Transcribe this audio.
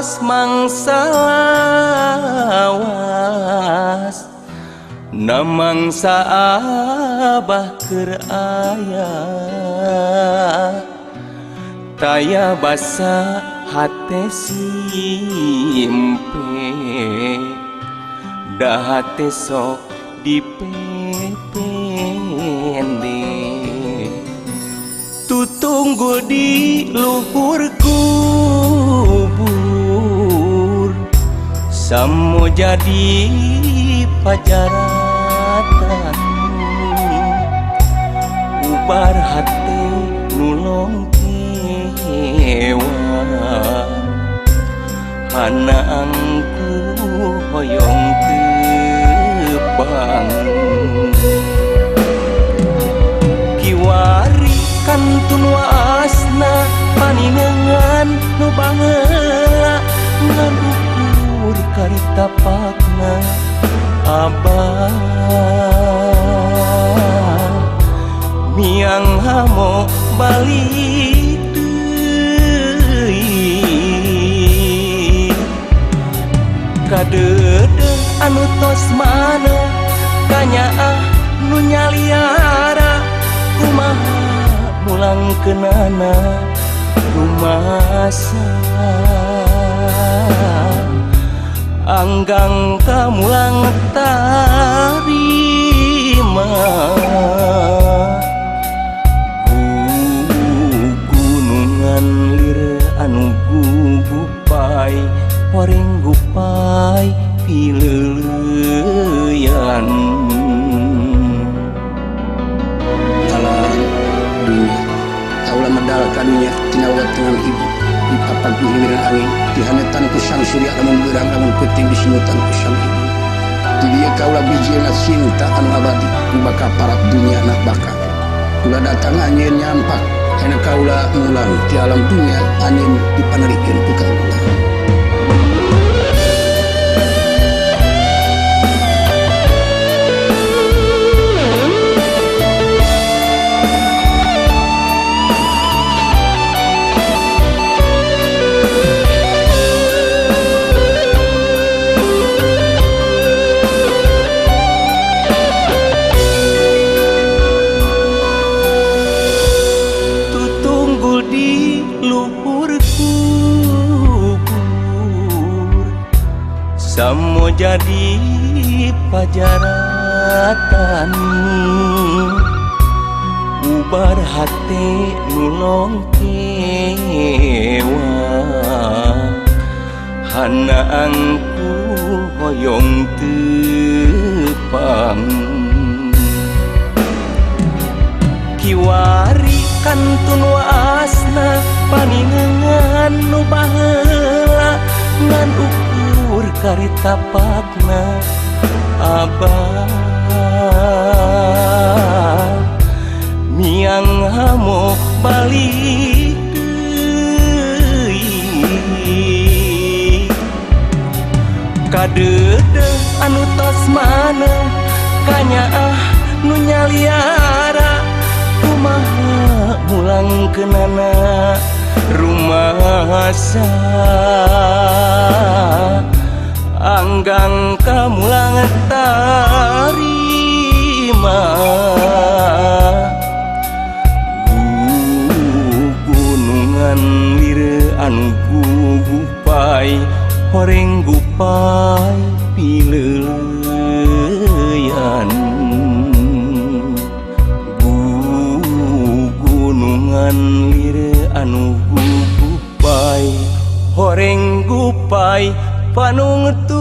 tos mangsa lawas namangsa abah keur aya taya basa hate simpe dahate sok dipepende tutunggu di luhur kubur samo jadi pajaratan ubar hate nulong kewa hana angku hoyong tepang kiwari kantun waasna paninengan nu baheula ngan ukur karitapakna abah miang hamo balik deui kadeudeuh anu tos maneh kanyaah nu nyaliara kumaha mulang kenana rumasa anggang kamulang tarima gunungan lir anu gugupai horeng gupai pileuleuyan dunia kaula medal ka dunya tina dengan ibu dipapan ku hiliran angin dihanetan ku sang surya lamun beurang lamun peuting disimutan ku sang ibu di dieu kaula bijilna cinta anu abadi nu bakal parat dunya na bakal kula datang anjeun nyampak kana kaula mulang ti alam dunya anjeun dipanerikeun ku kaula. Samo jadi pajaratan ubar hate nulong kewa hana angku hoyong tepang kiwari kantun waasna paninengan nu baheula ngan ukur karitapakna abah miang hamo balik deui kadeudeuh anu tos maneh kanyaah nu nyaliara kumaha mulang kenana rumasa anggang kamulang tarima gunungan lir anu gugupai horeng gupai pileuleuyan gunungan lir anu gugupai horeng gupai panungtungan.